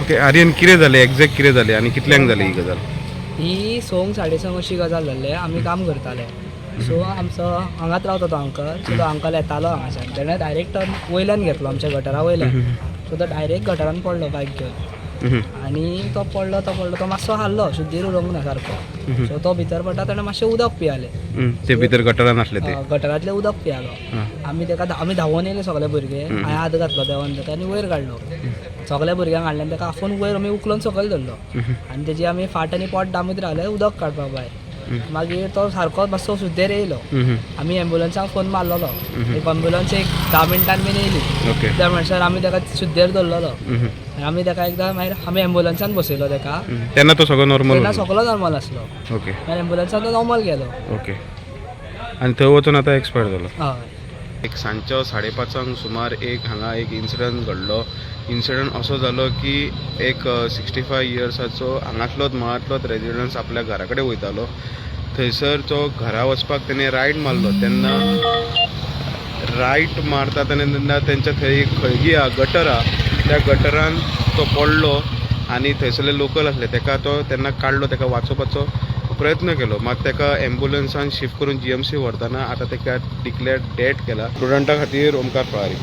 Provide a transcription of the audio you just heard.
Okay Aryan, कितें जालें exact? कितें जालें आनी कितल्यांक जाली ही गजाल? ही 6 6:30 अशी गजाल जाल्ली. आमी काम करताले, सो आमचो हांगाच रावता तो अंकल. सो तो अंकल येतालो हांगाच्यान, तेणें डायरेक्ट टर्न वयल्यान घेतलो, आमच्या गटरा वयल्यान. सो तो डायरेक्ट गटरान पडलो बायक घेवन. आनी तो पडलो, तो पडलो, तो मातसो हाल्लो, शुद्धीर उरोंक ना सारको. सो तो भितर पडटा, तेणें मातशें उदक पियालें. ते भितर गटरान आसले ते? गटरांतलें उदक पियालो. आमी तेका, आमी धांवोन येयले सगळे भुरगे. हांवें हात घातलो देंवन तेका आनी वयर काडलो. सगल्या भुरग्यांक हाडले आनी तेका आफोवन वयर आमी उखलून सकयल धरलो. आनी तेजी आमी फाट आनी पोट दामीत रावले उदक काडपाक भायर. मागीर तो सारको मातसो शुद्धेर येयलो. आमी एम्बुलन्साक फोन मारलेलो. एक एम्बुलन्स एक 10 मिनटान बीन येयली. त्या म्हणसर आमी तेका शुद्धेर दवरलेलो. आनी आमी तेका एकदां मागीर आमी एम्बुलन्सान बसयलो तेका. तेन्ना तो सगळो नॉर्मल? तेन्ना सगळो नॉर्मल आसलो. मागीर एम्बुलन्सान तो नॉर्मल गेलो. ओके, आनी थंय वचून आतां एक्सपायर जालो? हय. एक सांजच्या 5:30 सुमार एक हांगा एक इन्सिडंट घडलो. इन्सिडंट असो जालो की एक 65 इयर्साचो हांगातलोच मळांतलोच रेजिडन्स आपल्या घरा कडेन वयतालो. थंयसर तो घरा वचपाक तेणें रायट मारलो. तेन्ना रायट मारता तेन्ना तेंच्या थंय एक खळगी आहा, गटर आहा, त्या गटरान तो पडलो. आनी थंयसरले लोकल आसले, तेका तो तेन्ना काडलो, तेका वाचोवपाचो प्रयत्न केलो. मात तेका एम्बुलन्सान शिफ्ट करून जीएमसी व्हरतना आतां तेका डिक्लेअर डेड केला. स्टुडंटा खातीर ओमकार फळारी.